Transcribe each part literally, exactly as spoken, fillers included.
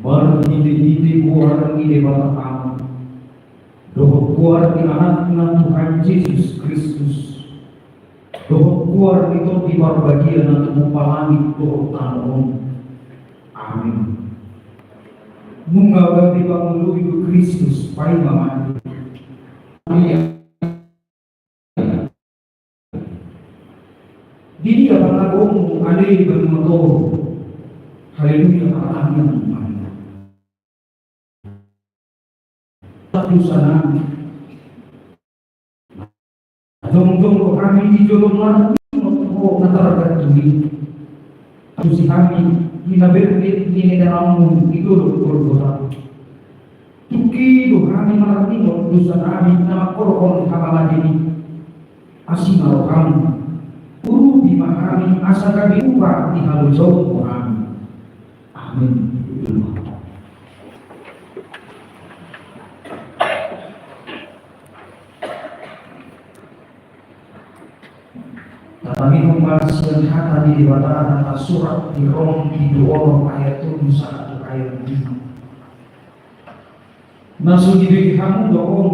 Marhitehite goar ni Debata Ama, dohot goar ni Anakna Tuhan Jesus Kristus, dohot goar ni Tondi Parbadia na tumompa langit dohot tano on. Amin. Nunga gabe pangoloi do Kristus, paima ma i. Di dia pangagomu ale banua toru. Haleluya, martangiang ma hita. Satu sana. Jongjong do hami di jolo marningot tu Ho na targantung i. Antusi hami di na berngit ni heheranmu di dolok Golgota. Tungki do hami marningot dosanami na mangkorhon hamamate i. Asi ma roham, urupi ma hami asa gabe upa ni halojaonmu hami. Amin. Tatangihon ma sian hata ni Debata na tarsurat di Rom, bindu onom, ayat tolu sahat tu ayat lima. Na so dibege hamu do on,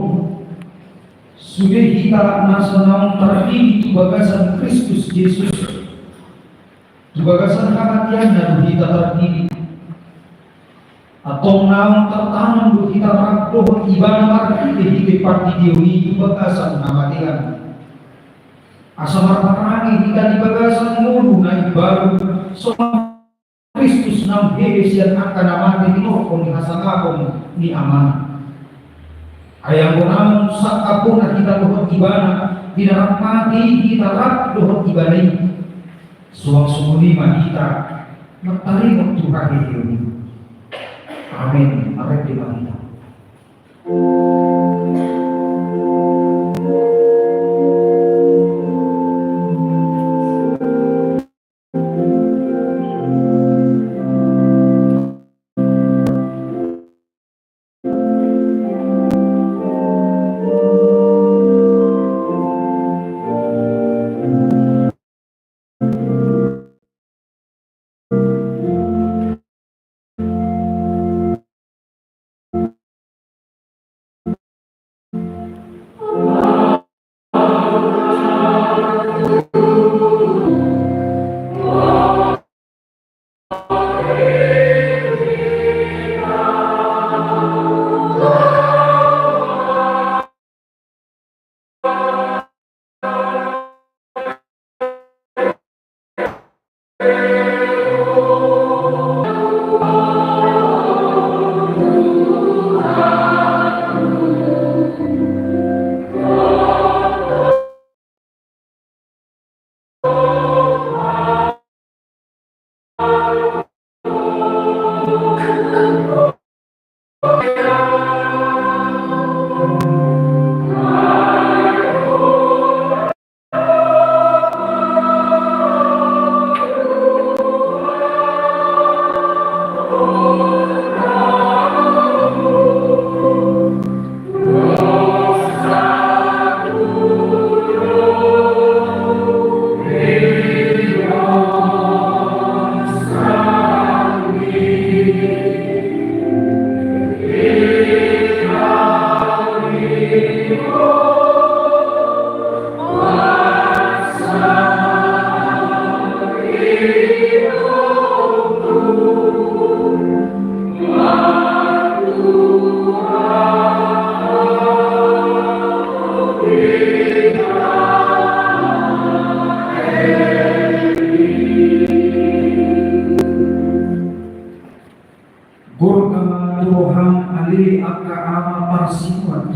sude hita na so naung tardidi tu bagasan Kristus Jesus, tu bagasan hamateanna do hita tardidi. Antong naung tartanom do hita rap dohot Ibana marhitehite pandidion i tu bagasan hamatean, asa marparange hita di bagasan ngolu na imbaru, songon Kristus naung hehe sian angka na mate, tinorhon ni hasangapon ni Amana. Ai anggo naung sangkaponna hita dohot Ibana, di na rap mate i hita rap dohot Ibana i, suang songon i ma hita mangkaringot tu haheheon i. Amen. Marende ma hita.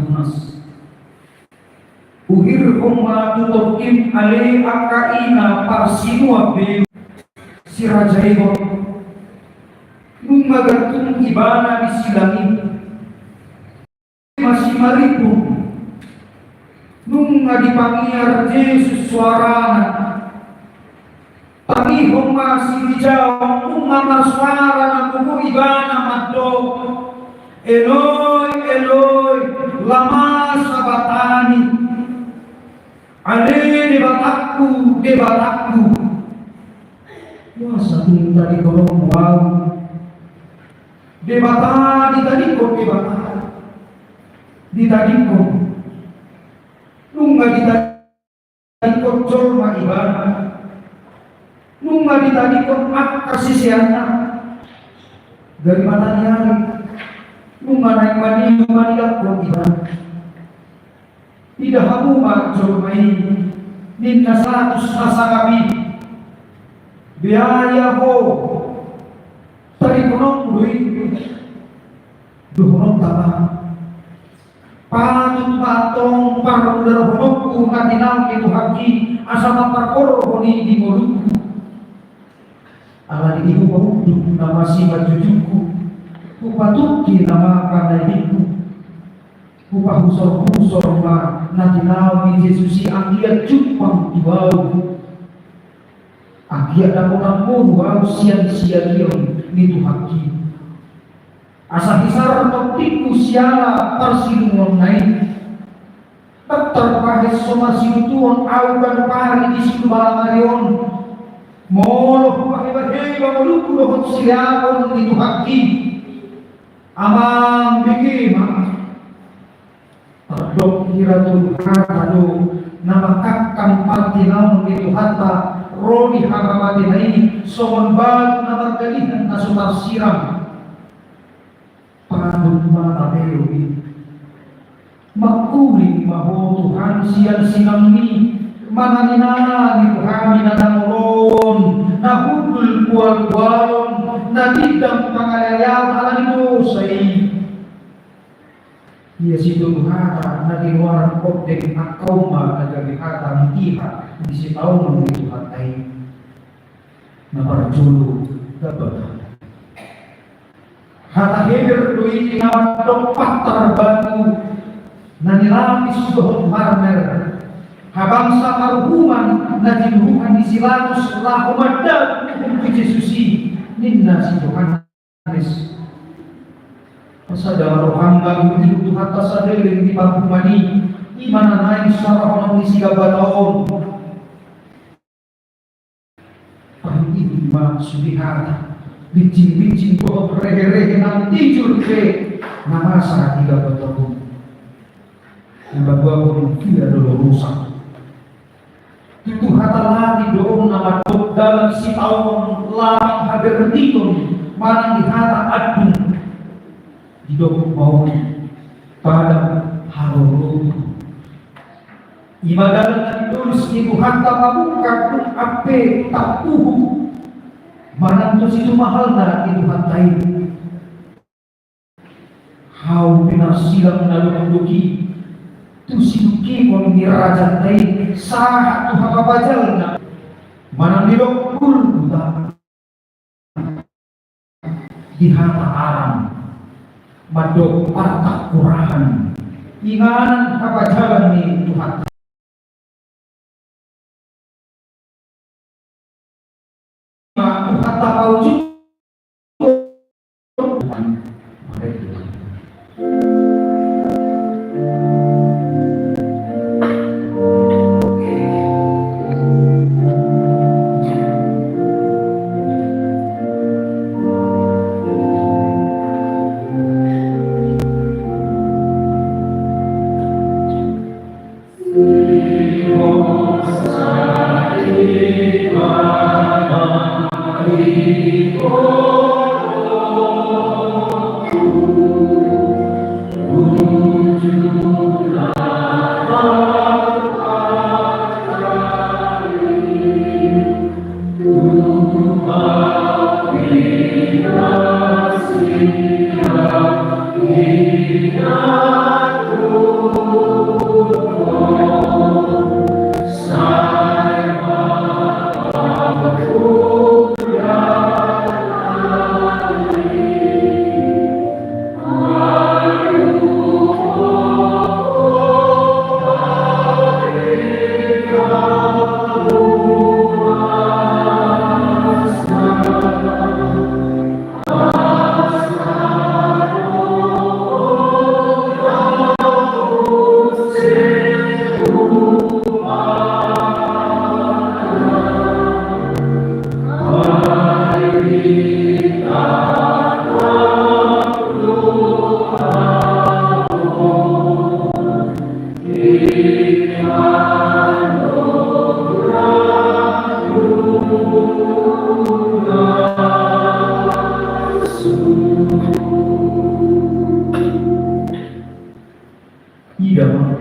tunas. Uhirhon ma tu tongkim ale angka ina parsinuan be si Raja Egon. Nunga gantung ibana di silang i. Masimaripun. Nunga dipangiar Jesus suarana. Tangihon ma sirijal, nunga marsuara na gogo ibana mandok: Eloi, Eloi, lama sabachthani? Ale Debatangku, Debatangku, boasa tung tadingkononmu ahu? Debata ditadingkon Debata. Ditadingkon. Nunga ditadingkon jolma ibana. Nunga ditadingkon angka siseanna. Gari mata ni ari. Nunga naeng manidok manidangkon ibana. Ida hamu ma jolma i, ninna si Pilatus na sangap i. Beha ia ho, tadingkononmu do i? Dohononta ma. Patut ma antong parmudarhononku na tinaon ni Tuhanki, asa mamparporhon i di ngolungku. Alani i hupaunduk nama simanjujungku, hupatungki nama panaemingku, hupahusorhusor ma na tinaon ni Jesus i anggiat jumpang tu ahu. Anggiat dapotan ngolu ahu sian siagion ni Tuhanki. Asa hisar tontingku siala parsilungunna i. Ndang tarbahen so marsitutuon ahu ganup ari di silubalama ari on. Molo hubahebaheba ngolungku dohot sileaon ni Tuhanki. Amang, bege ma. Tardok hira tolu hata do na mangkangkang partinaon ni Tuhanta ro di hamamatena i, songon batu na margalihan na so tarsiram. Patut ma tapelom i. Mangkuling ma ho Tuhan sian sinangmi, manangiangi rohami na dangol on, na hundul pualpualon, na dindang pangalealeon ala ni dosa i. Ia situtu hata na tinuaran hondeng angka umma na gabe hata ni tiha di sitaonon ni Tuhanta i. Na parjolo, Gabata. Hata Heber do i na mandok pantar batu na nilapis dohot marmer. Habangsa paruhuman na tinuhuan ni si Pilatus laho mandabu uhum tu Jesus i, ninna si Johannes. Pasada ma roham mangihut Tuhanta saleleng di paruhuman i, i ma na naeng sarahonon ni si Gabata on. Pahitihit ma sude hata, binsingbintsing dohot reherehe na tijur pe na masa di Gabata on. Na paboahon hira dolorosa. Tutu hata Latin do on na mandok dalan sitaonon, lamang haberditon, manang di hata andung. Didok ma on padang haroroto. I ma dalan na nidolus ni Tuhanta mamungka dung ampe tampuhuk. Manang tu situmahalna ni Tuhanta i. Hau pinarsilang na dokdok i tu sidungkihon ni rajanta i sahat tu hapapajalna. Manang didok Golgota. Di hata Aram mandok partakurahan, inganan hapajalan ni Tuhanta. Tuhanta paujung. Ida ma,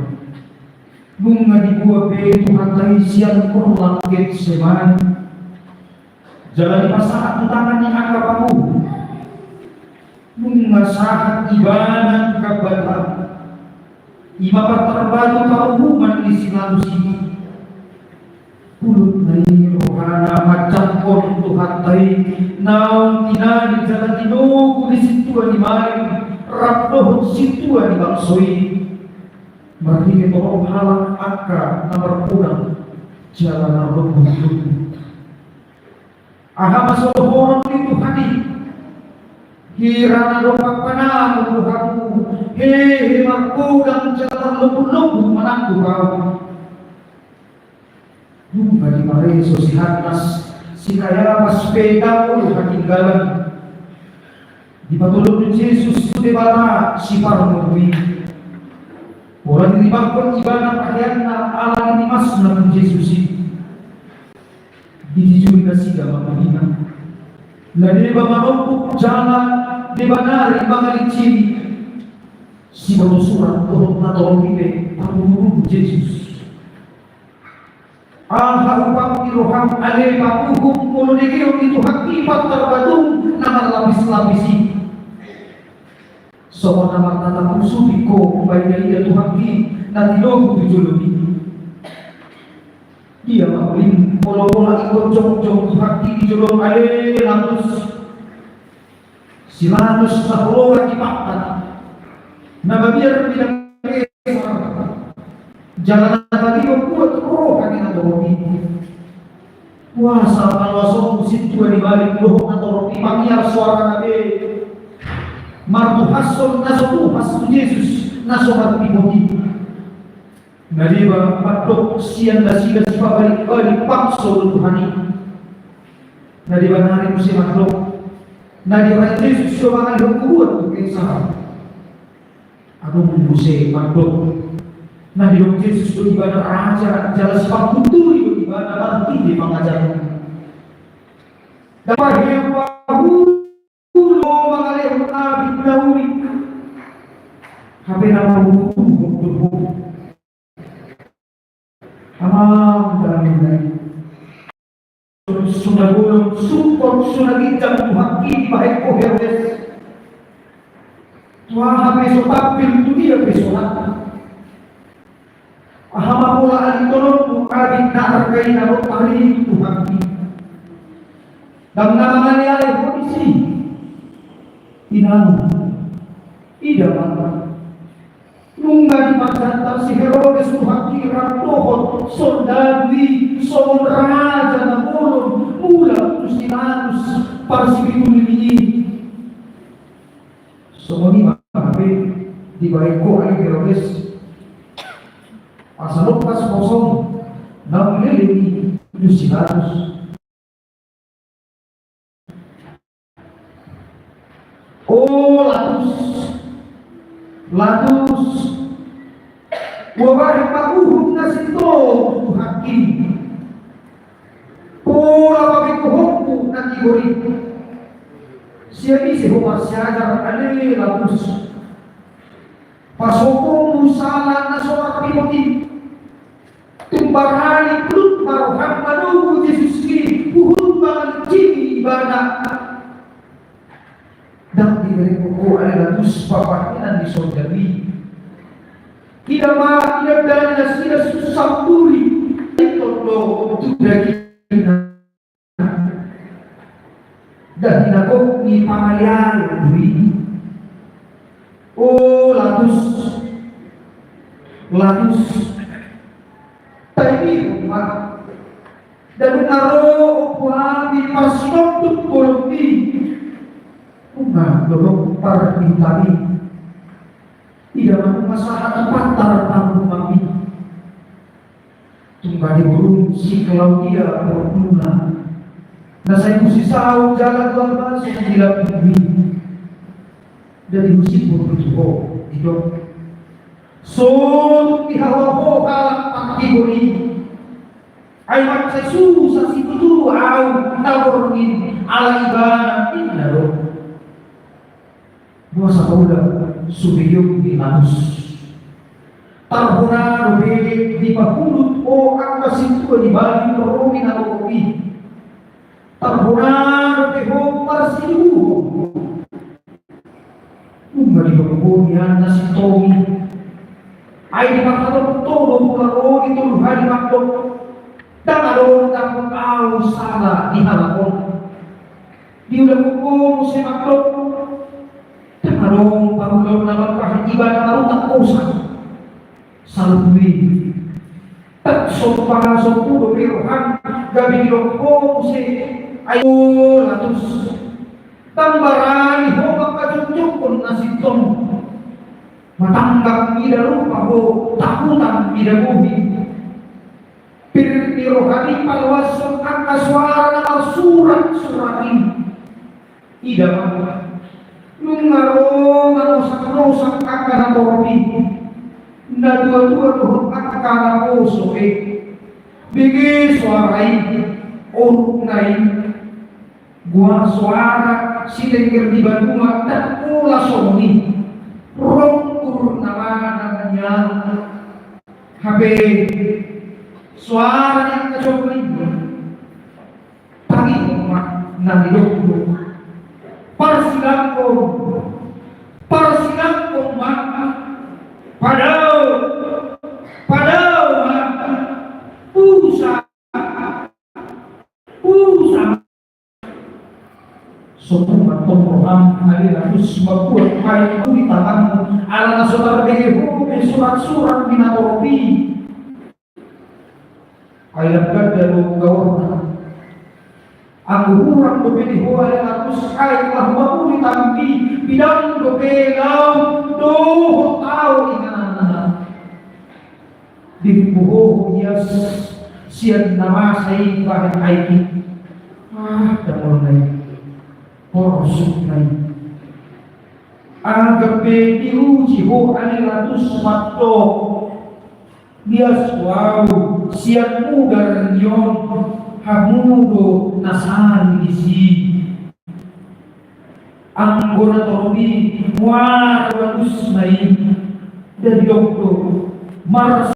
nunga diboan be Tuhanta i sian horlang Getsemani, jala dipasahat tu tangan ni angka paruhur. Nunga sahat ibana tu gambataan, i ma partarbatu paruhuman ni si Lanus i. Hulutna i rohana manjangkon Tuhanta i, naung tinading jala tinogu ni sintua ni malim rap dohot sintua ni bangso i. Marhite torop halak angka na margodang jala na marlombu-lombu. Aha ma so dohonon ni Tuhan i? Hira na dompak panangon do hamu, hehe margodang jala marlombu-lombu manangkup ahu. Nunga dipareso si Hannas, si Kayapas pe ndang olo hatinggalan. Dipatolop Jesus tu Debata si parmogu i. Pola diribanghon ibana paheanna ala ni rimasna tu Jesus i. Ditijui nasida ma bohina. Na deba manompuk jala deba nari mangalincini. Siboto surat dohot na torop i pe paruruhon Jesus. Aha umpam ni roham ale paruhum molo digeon ni Tuhan i partarbatu na marlapis-lapis i? Songon na martatap suping ho umbahen na ida Tuhan i na tinogu tu jolom i. Dia ma bolim molo pola ingkon jongjong Tuhan i di jolom ale Lanus. Si Lanus na holongan di pangkat, na mabiar di na gesar, jala na tadingkon buat roha ni na torop i. Kuasa paloasonmu sintua ni malim dohot na torop i, mangiar soarana be, martuhashon na so tuhash tu Jesus na so martipot i. Na deba mandok sian nasida sipabalik-balik bangso do Tuhan i. Na deba nari muse mandok, na deba Jesus do mangalehon hubuan tu Kesar. Adong muse mandok, na didok Jesus do ibana raja jala sipangkunturi do ibana marhite pangajaran. Dapot hepahulu mangalehon abit na uli. Hape na maruruhon do ho. Amang dalan nai. Suna bolon sungkot suna ginjang Tuhan i dibahen ho Herodes. Tu aha pe so tampil tu dia pe so rap. Aha ma pola adong tolongmu abit na arga i na rongkari Tuhan i. Dang na mangaleale ho disi. Inang. Ida ma. Nunga diparsantar si Herodes Tuhan i rap dohot soldadu i songon raja na bolon mulak tu si Pilatus parsipitulun i. Songon i ma pe dibahen ho ale Herodes. Asa lompas posom naung leleng i tu si Pilatus. O Latus, Latus, hubahen ma uhum na sintong tu Tuhan i. Pola pabenggohonmu na tigor i. Sian ise ho marsiajar ale Latus? Pasogongmu sala na so martipot i. Tung barani lut ma roham manogu Jesus i huhut mangalincini ibana. Dang diberenggo ho ale Latus papahenan ni soldadu i. Ida ma, ida dalan nasida susa muli. Ito do tu dagingna. Dagingna gok ni pangaleale do i. O Latus, Latus, taimihon ma. Dang na ro ompu hami parsinonduk bolon i. Unang do dong pardihuta i. Ida ma nunga sahat tu pantar parpunguan i. Tung bani borum si Klaudia Portuna na sai husisau jala dua baso di lambung i. Jadi husiput tu ho didok, so tung dihahoa ho halak partigor i. Ai mansai susa situtu ahu na borngin ala ibana ninna do. Boasa paula sude iok ni Latus. Tarhona dope dipahulut ho angka sintua ni bali ro di natorop i. Tarhona dope ho marsiduhon. Nunga didok ho nian na sintong i. Ai diparhatop ho do mula ro di tolu hali mandok: Ndang adong dapot ahu sala di halak on. Diulang ho muse mandok: Ndang adong pangulahon na mambahen ibana marutang hosa. Saluhut i, tak somba sombu dope roham, gabe didok ho muse: Ai o Latus, ndang barani ho mangkajongjonghon na sintong. Matanggak mida rupa ho, tahutan mida bohi. Pir ni roham i paloashon angka soara na marsuraksurak i. Ida ma, nunga ro manosaknosakon angka natorop i. Natuatua dohot angka naposo be, bege soara i, orupna i. Boha soara silengger di banua, ndang pola songon i. Ronggur na manang nian. Hape soara ni angka jolma i, tangihon ma na nidokdok. Parsinangkon, parsinangkon ma. Padao, padao ma. Busa, busa. Sotung ma antong roham ale Latus, mambuat paet ma di tanganmu, ala na so tarbege ho be suratsurat di natorop i. Ai ndang ganda do gaorna. Anggo hurang dope di ho ale Latus, ai laho mamuli tangan i, bidang dope laut dohot tao ingananna. Dirimpu ho hias sian na masa i bahen aek i. Ah, dangolna i, porsukna i. Anggo pe diuji ho ale Latus mandok: Hias ho ahu sian mudar ni on, hamu do na sari disi. Anggo natorop i muar alusna i, ndang didok do mars-,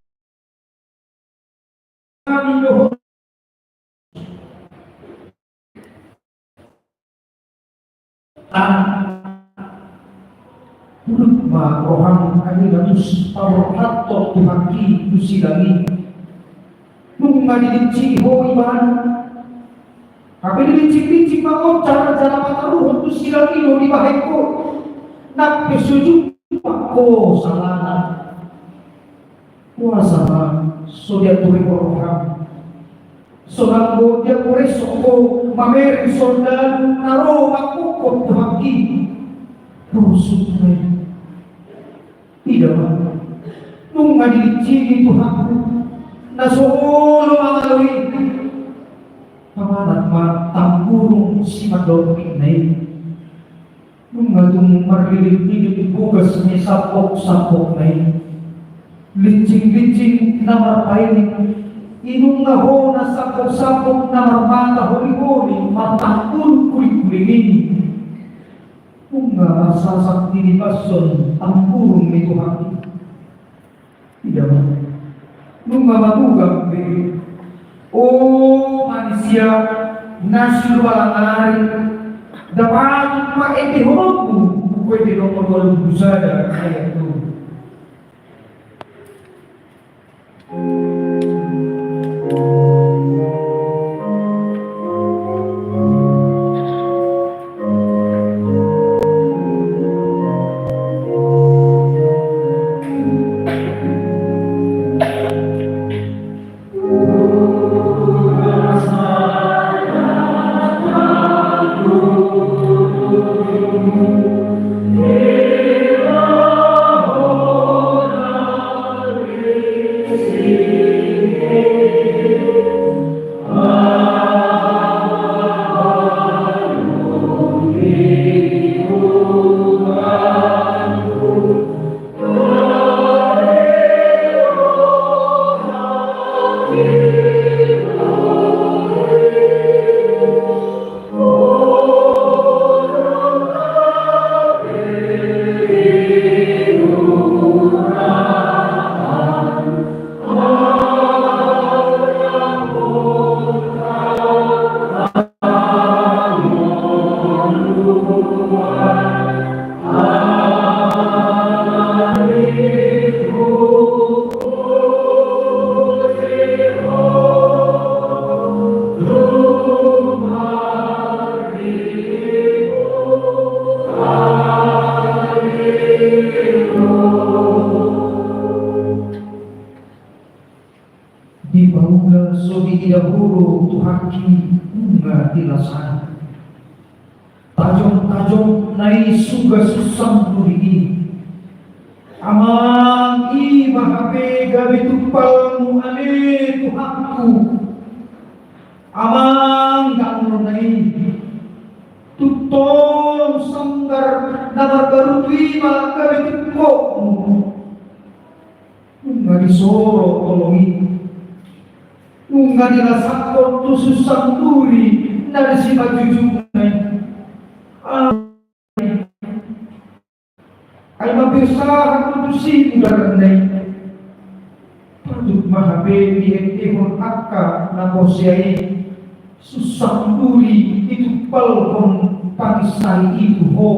Hulut ma roham ale Latus, paborhathon Tuhan i tu silang i. Nunga dilincing ho ibana. Hape dilincing-lincing ma on jala-jala pataruhon tu silang i do dibahen ho. Nang pe so jumpang ho salana. Boasa ma so diaturhon roham? So nanggo diaturhon ho mamereng sondalu na ro mangkophop Tuhan i. Rusuk ma i. Ida ma, nunga dilincingi Tuhanku na so olo mangalo i. Pamanat ma tanggurung simandompingna i. Nunga tung marlilit-lilit bogas ni sambok-sambokna i. Lincing-lincing na marpailin i, nunga hona sambok-sambok na marmata holi-holi martanggurung kuling-kuling i. Nunga marsasak dilipashon tanggurung ni Tuhan i. Ida ma, nunga mabugang be. O manisia na silualang ari, ndang patut ma endehononmu buku ende nomor ualu pulu sada ayat tolu. Paula so diida ho do Tuhanki nunga dilasani. Tajom-tajomna i suga sunsang duri i. Amang, i ma hape gabe tumpalmu ale Tuhanku. Amang, dangolna i. Tungtong sanggar na marbaru tu i ma gabe tumpalmu. Nunga disoro tolong i. Nunga dilasakkon tu sunsang duri na di simanjujungna i. Ai mambersahat do tusi mudarna i. Patut ma hape diendehon angka na porsea i. Sunsang duri ditumpalhon panginsai i tu ho.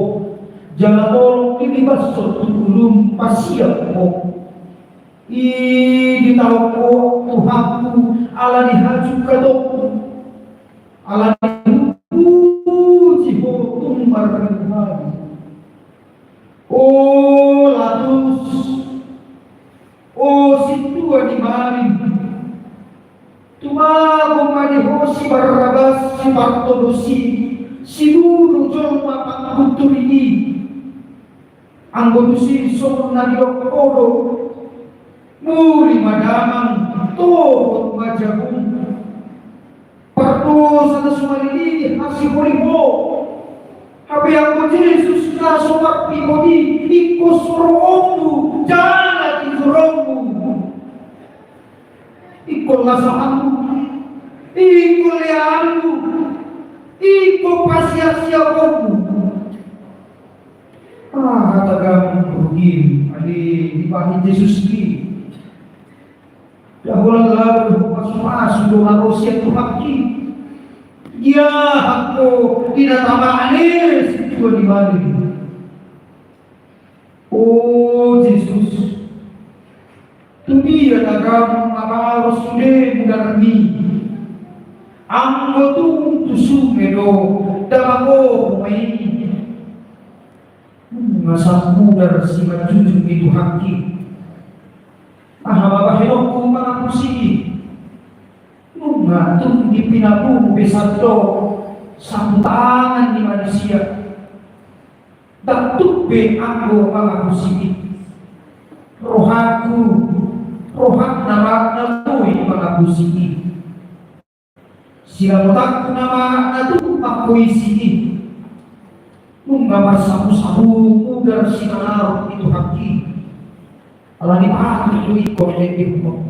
Jala tolong dilibashon tu ulum pasiam ho. I ditaon ho Tuhanku ala ni hajungkatonmu. Ala ni hupuji ho tung marnidaan. O Latus, o sintua ni malim. Tumagon ma di ho si Barrabas si partodosi, sinuru jolma panggunturi i. Anggo tusi songon na didok ho do, muli ma damang tohot ma jabum. Pardosa na sumalili hasiholi ho. Hape anggo Jesus na so marpingkoti, ingkon soroonmu jala tinjorongmu. Ingkon lasahanmu, ingkon leanmu, ingkon pasiasiaponmu. Aha tagam rugim ale dibahen Jesus i? Ndang holan laho do ho pasupasu do na ro sian Tuhanki. Ia anggo di na tama ale sintua ni malim. O Jesus, tu dia tagam na baru sude mudarmi? Anggo tung tu sunge do damagohon ma i. Nunga sahat mudar simanjujung ni Tuhanki. Aha ma bahenonku mangapusi i? Nunga tung di pinapungu be sandok saputangan ni manusia. Ndang tuk be anggo mangapusi i. Rohangku, rohangna ma na boi mangapusi i. Silamotanku nama na tuk mangkoisi i. Nunga marsapusapu mudar simanarok di Tuhanki. Ala ni patut do ingkon endehononku.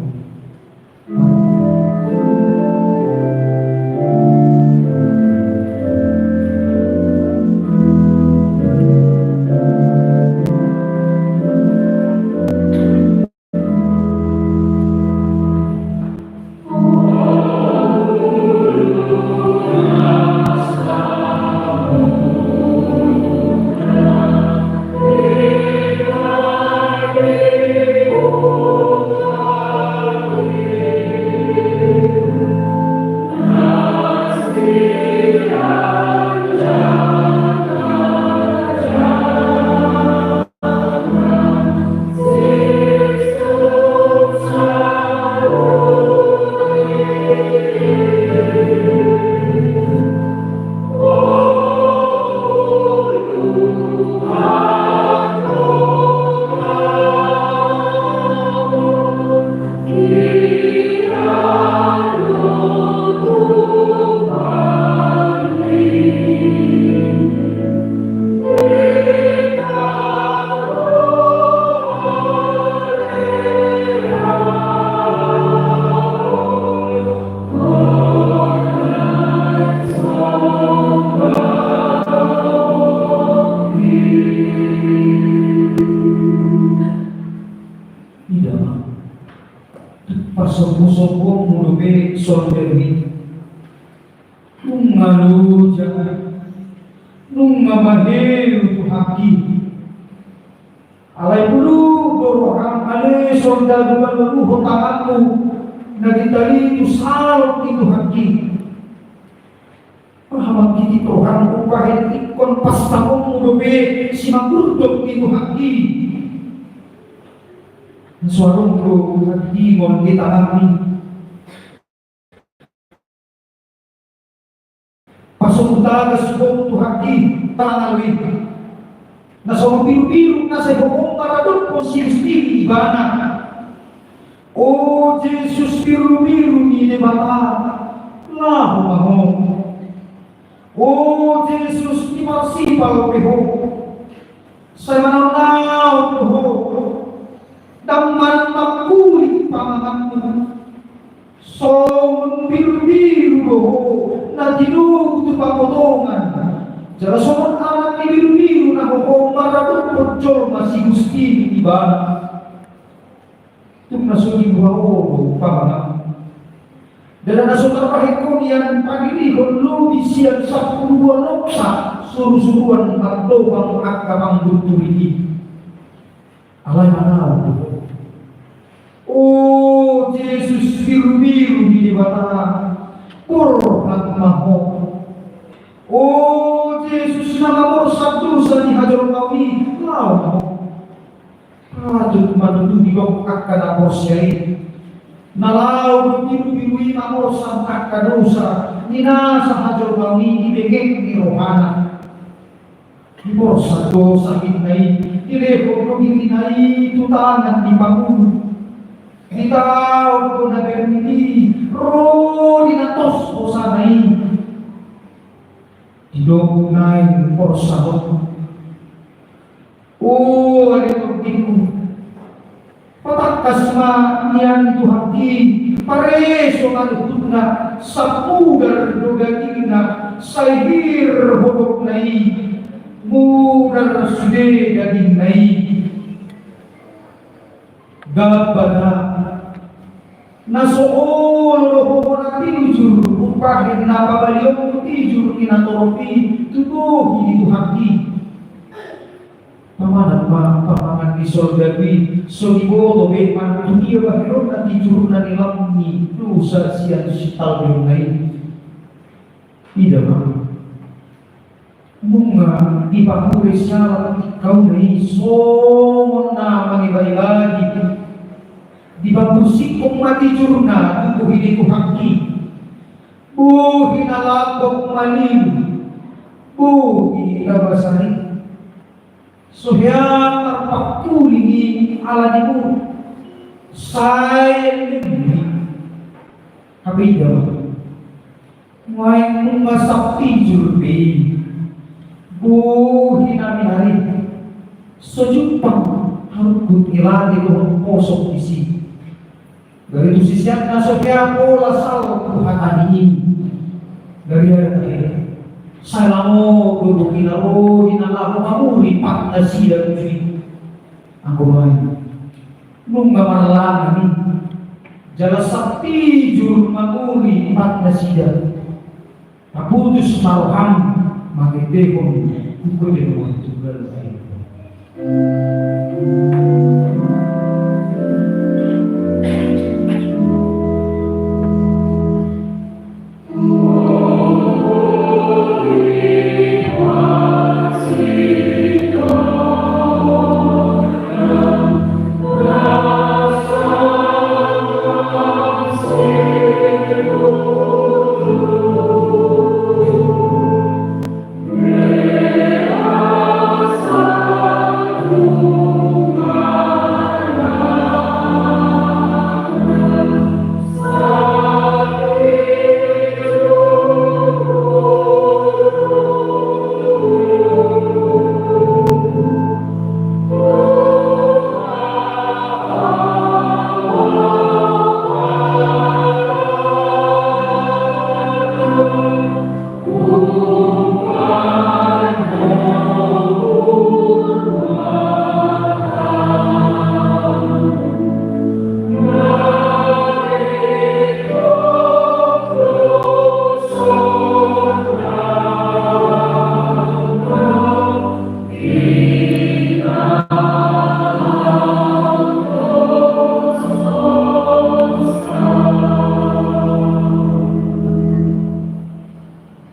Ida ma, tu parsombusombungmu dope soldadu i. Nunga loja, nunga maheu Tuhanki. Alai bulung do roham ale soldadu, manoruhon tanganmu na ditali tu salon ni Tuhanki. Aha mangkitik roham, umbahen ingkon pasahatonmu dope simangurdot ni Tuhanki. So adong do hatiha di tanganmi. Laos hutagas ho tu hanggi tangan i. Na songon birubiru na sai hohom maradophon si Gusti i ibana. O Jesus birubiru ni Debata, laho ma ho. O Jesus, diparsipal pe ho. Sai manaon-naon do ho. Ndang manang mangkuling pamanganmu. Songon birubiru do ho na tinogu tu papotongan. Jala songon anak ni birubiru na hohom maradophon jolma si Gusti i ibana. Tung na so diboa ho do pamanganmu. Ndada na so tarbahen ho nian pagirihon lobi sian sampulu dua loksa surusuruan mardongan angka panggunturing i. Alai manaon do ho. O Jesus birubiru ni Debata, borhat ma ho. O Jesus na mamorsat dosa ni hajolmaon i, laho ma ho. Patut ma tutu didok angka na porsea i. Na laho do birubiru i mamorsat angka dosa ni nasa hajolmaon i di bengeng ni rohana. Diporsat do sahitna i, dilehon do dirina i tu tangan ni pangulu. Ditaon do na bernit i ro di na tos hosana i. Didok naeng porsahon. O ale tondingku, patangkas ma nian tu hanggi, pareso ma luhutna, sai mudar do dagingna, sai hir hodokna i, mudar sude dagingna i. Gabata. Na so olo do hohona tijur, umbahen na pabalionmu tijur ni natorop i tu bohi ni Tuhan i. Pamangan ma pamangan ni soldadu i, so diboto be manang tu dia bahenonna tijurna ni lam ni dosa sian sitalbeonna i. Ida ma. Nunga dipahure siala tingkauna i songon na mangebaebagi. Dipabursihon ma tijurna tu bohi ni Tuhan i. Bohi na lambok malilu. Bohi na basa i. So hea tarpangkuling i ala ni mur. Sai limlim. Hape ida ma. Nuaeng nunga sap tijur be i. Bohi na minari. So jumpang harunggut ni late dohot posok disi. Gari tu siseanna so hea pola sal tu hata ni i. Gari adat adat. Sai lam do bohina ro di na laho mamuri pat nasida tusi. Anggo nuaeng. Nunga marlangan i. Jala sap tijur mamuri pat nasida. Taputus ma roham mangendehon buku de nuan tunggal air.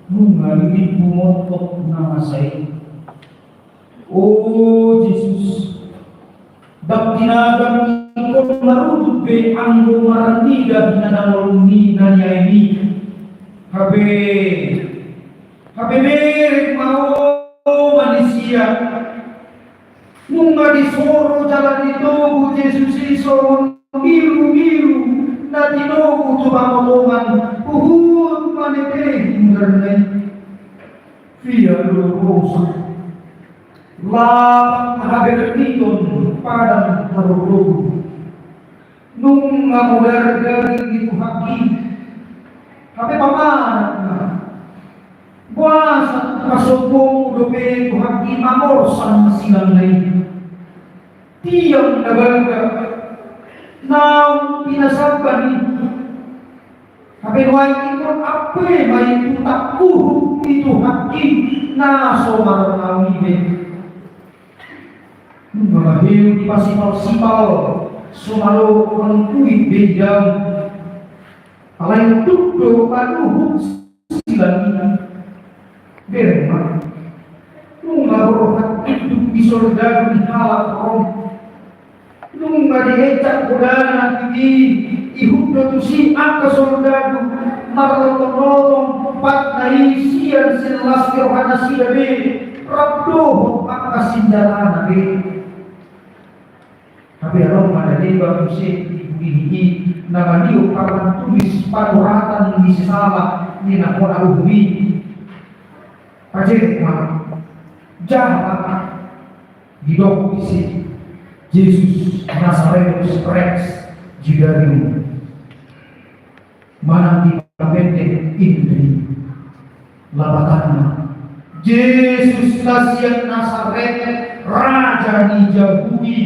Nunga ditimbo montok na masa i. O Jesus, ndang tinagan ingkon marudut be anggo marnida hinadangolon ni na niaen i. Hape Hape bereng ma oman ni sia. Nunga disoro jala ditogu Jesus i songon mirumiru na tinogu tu pangotongan, huhut ma netehi mudarna i. Via Dolorosa, lapang haberniton padang harodohu. Nunga mudar daging di Tuhan i. Hape pamanat ma. Boasa pasombongmu dope Tuhan i mamorsan silangna i? Tiang na balga naung pinasamban i. Hape nuaeng ingkon ampe ma i tu tangkuhuk ni Tuhan i na so marnaung i be. Nunga maheu dipasipalsipal so malo manungkui be i daong. Alai unduk do manuhuk silang i. Bereng ma. Nunga borhat induk ni soldadu ni halak Rom. Nunga dihencap godana tu i, ihut do tusi angka soldadu marlotongotong patna i sian silas ni roha nasida be, rap dohot angka sinjatana be. Hape adong ma na deba muse di pudi i na maniop papan tulis panuratan ni sisala ni na hona uhum i. Pajerek ma, jaha ma. Didok disi, Jesus Nazarenus Rex Judaiae. Manang dipapendek Indri. Lapatanna, Jesus na sian Nazaret, raja ni Jahudi.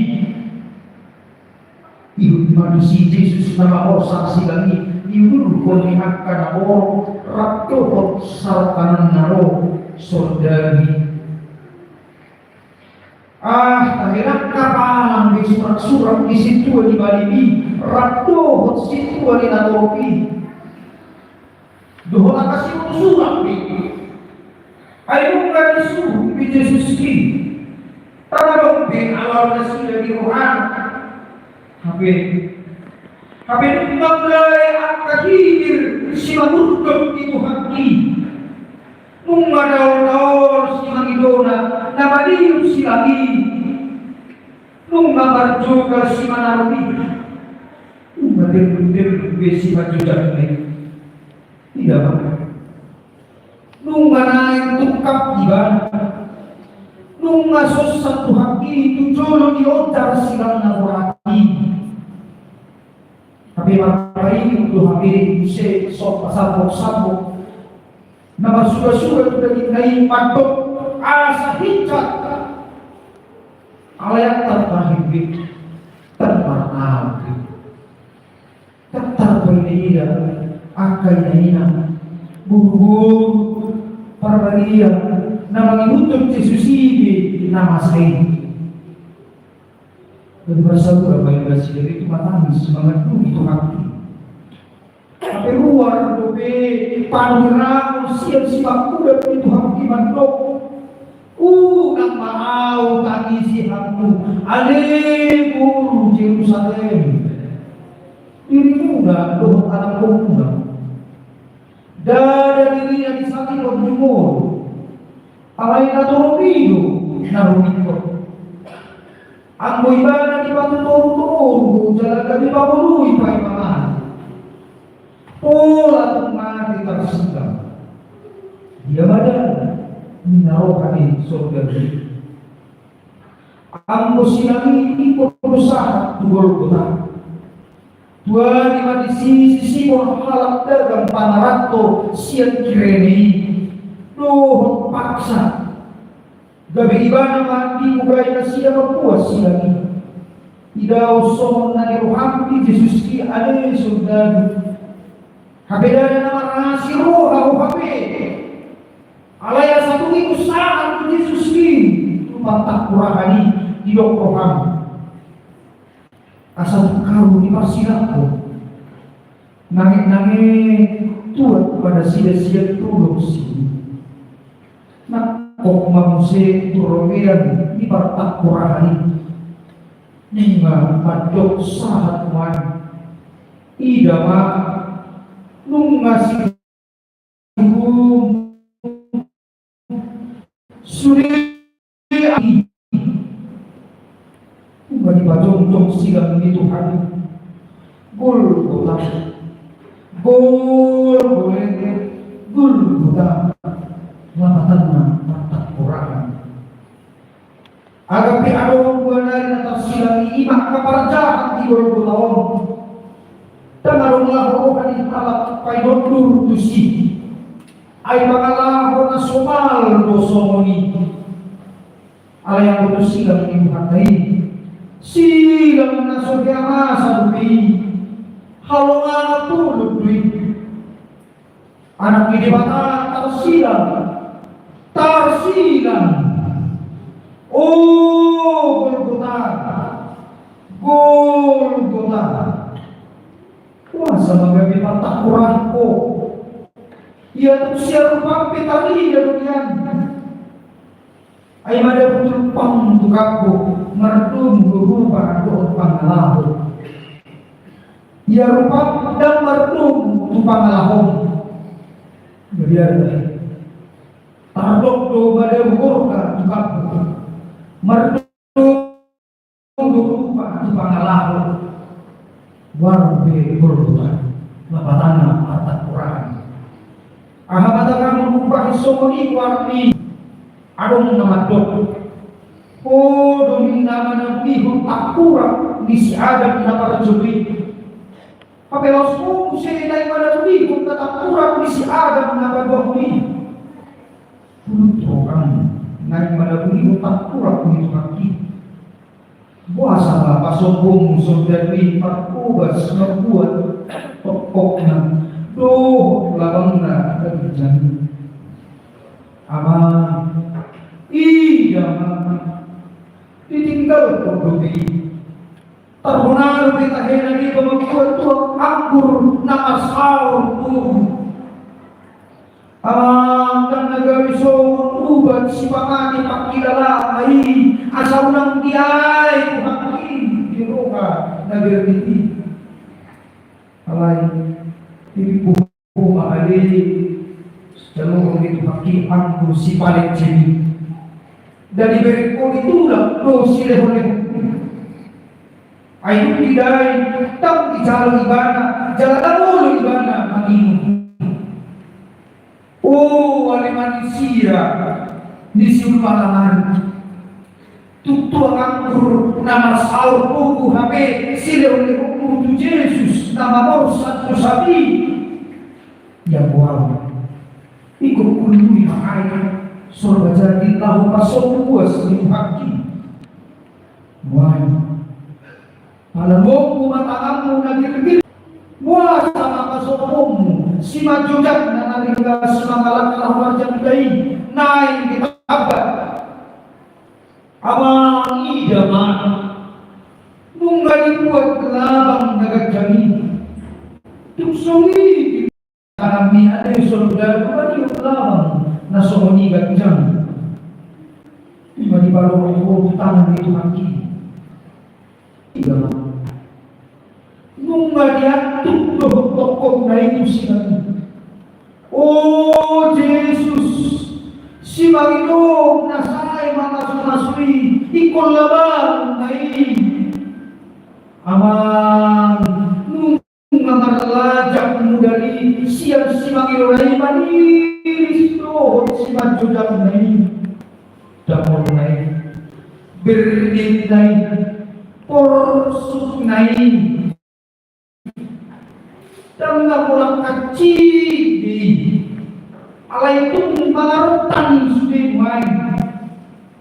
Ihut ma tusi Jesus na mamorsan silang i, diudurhon ni angka na borok rap dohot sarokananna ro soldadu i. Ah, tahe ndang kapalang be suraksurak ni sintua ni malim i rap dohot sintua ni natorop i. Dohot angka siurusuran be. Ai nunga disuhuk be Jesus i. Tama dong be alao nasida di rohana. Hape, hape nunga mulai angka hilir simamurdot di Tuhan i. Nunga daoldaol simangidona na maliut silang i. Nunga marjogal simanarop i. Nunga terlutelu be simanjojak i. Ida ma. Nunga naeng tungkap ibana. Nunga sonsan Tuhan i tu jolo ni ojar silang na borat i. Hape marpaingot do hape muse so pasambok-sambok na marsuga-suga tu dagingna i mandok asa hinjak. Alai ndang tahe be, ndang marnaung be. Ndang tarpaida-ida angka ina-ina, boru-boru, parbadia na mangihuthon Jesus i be na masa i. Jadi pasahat ma ibana, sidari tu manangis mangandungi Tuhan i. Hape ruar dope panurirang sian simangkuda ni Tuhan i mandok: Unang ma ahu tangisi hamu, ale boru Jerusalem. Dirimuna dohot anakkonmuna. Ndada dirina di sangkap jumolo. Alai natorop i do na rumikkon. Anggo ibana dipatutoru-toru jala gabe pabolui paima-ima. Pola tung mate tarsilang. Dia ma da ninna roha ni soldadu i. Anggo silang i ingkon do sahat tu Golgota. Tuari ma disi si Simon halak dagang pangaranto sian Kirene i dohot paksa. Gabe ibana ma dibugai nasida mambuat silang i. Idaon songon na nirohahon Jesus i ale soldadu. Hape ndada na marasi roha ho hape. Alai asa tung ingkon sahat do Jesus i tu partangkorahan i, didok rohana. Asa tung haru diparsilangkon. Nange-nange tuat ma nasida sian dolok si. Nangkok ma muse tu robean ni partangkorahan i. Nunga mandok sahat nuaeng. Ida ma, nunga si ni Tuhan. Golgota. Gol, gol, Golgota. Lapatanna partangkorangan. Angka pe adong dua nari na tarsilang i, ima angka parjahat di Golgota on. Ndang adong laho roha ni halak painondur tusi. Ai pangalaho na somal do songon i. Alai anggo tu silang ni Tuhanta i, silang na so hea masa dope i. Halongangan tolop do i. Anak ni Debata tarsilang, tarsilang. O Golgota, Golgota. Boasa ma gabe partangkorangan ho? Ia tung sian rupam pe tarida do nian. Ai madabu tulpang tu kanggo, mardomu do rupa dohot pangalaho. Ia rupam ndang mardomu tu pangalahom. Mabiar da. Tardok do madabu gorka tu kanggo, mardomu do rupa tu pangalaho. Warung be Golgota, lapatanna partangkorangan. Aha ma tagamon umpahi songon i warung i? Adong na mandok, ho do ninna manabungihon tangkurak ni si Adam na parjolo i. Hape laos ho muse naeng manabungihon tangkurak ni si Adam na paduahon i. Pulut roham naeng manabungihon tangkurak ni Tuhan i. Boasa ma pasombongmu soldadu i parhobas mambuat tokpokna dohot labangna na ginjang i? Amang, ida ma, ditinggalhon dope i. Tarhona dope tahe na deba mambuat tuak anggur na marsaor pogu. Amang, ndang na gabe songon ubat sipamate pangkilalaanna i, asa unang diae Tuhan i di roha na bernit i. Alai, dibereng ma ale, jaloon ni Tuhan i anggur sipalecen i. Ndang dibereng ho di tulang do silehonlehon. Ai dung didai, ndang dijalo ibana, jala ndang olo ibana manginum. O ale manisia ni siulaon ari, tung tuak anggur na marsaor pogu hape silehonlehonmu tu Jesus na mamorsan dosam i. Ia boal, ingkon huului ma aek sorba jadi laho pasombong buas ni Tuhan i. Boal. Pala lombu ma tanganmu na girgir. Boasa ma pasombongmu simanjujak na na ringgas mangalangka laho marjamita i naeng ditambat? Amang, ida ma, nunga dibuat labang na ganjang i. Tung songon i tangan ni ale soldadu mangido labang na songon i ganjang. Ima diparorot ho tu tangan ni Tuhan i. Ida ma, nunga diantuk dohot tokpokna i tu silang i. O Jesus, simangido na sae mamasumasu i, ingkon labangna i. Amang, nunga marlajak mudar i sian simangidona i maniris dohot simanjujakna i. Damolna i, bernitna i, porsukna i, ndang na mulak hansit be i. Alai tung mangarotan sude nuaeng.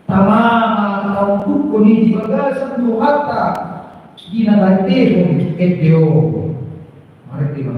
Tama ma taungkuphon i di bagasan rohanta di na taendehon ende on. Marende ma.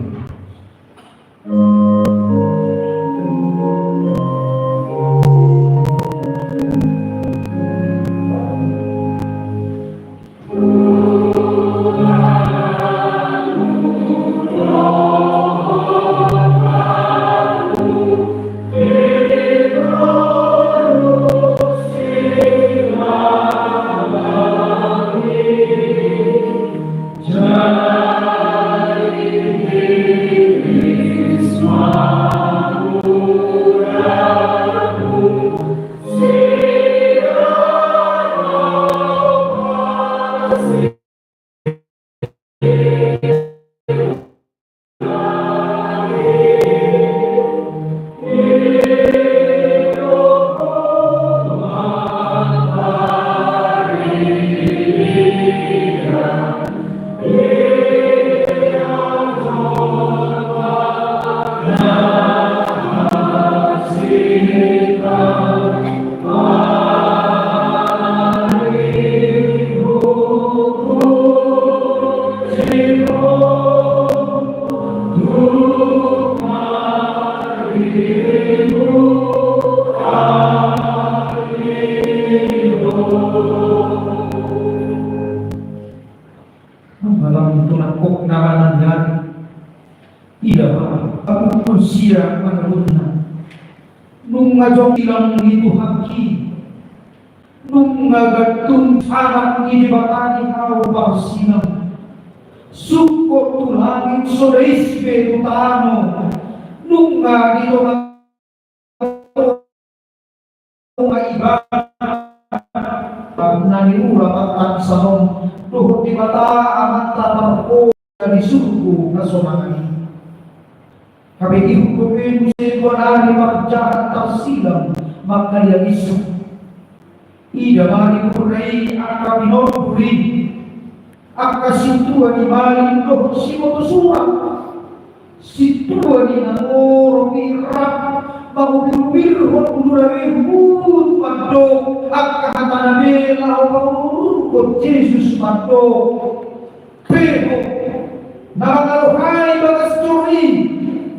Ida ma, abu manusia mangalunna. Nunga jongjong di Tuhanki. Nunga gantung anak ni Debata di hau parsinang. Sungkot tu langit so dais be tu tano. Nunga di tonga Ibana na niula patang sanon dohot Debata Amanta parpoda di surgo na sonang i. Hape ihut dope muse dua nari parjahat tarsilang mangaliangiskon. Ida ma di bure i angka pinonduri. Angka sintua ni malim dohot siboto surat. Sintua ni na moro mirrap mangubirubirhon ulu na be huhut mandok angka hata na be laho mangurungurungkon Jesus mandok. Peho na mangalohai bagas joro i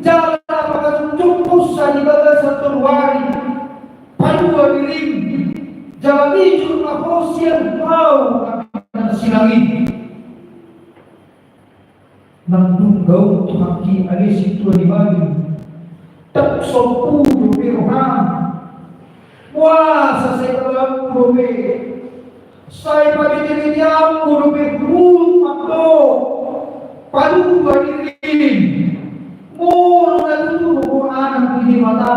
jala na pangajungjung posa di bagasan toru ari. Palua dirim jala mijur ma ho sian hau na pinarsilang i. Nang dung gaut Tuhanki ale sintua ni malim. Ndang sompu dope roham. Boasa sai pabangku dope. Sai pabetebeteanku dope huhut mandok. Palua dirim. Molo na tutu ho anak ni Debata.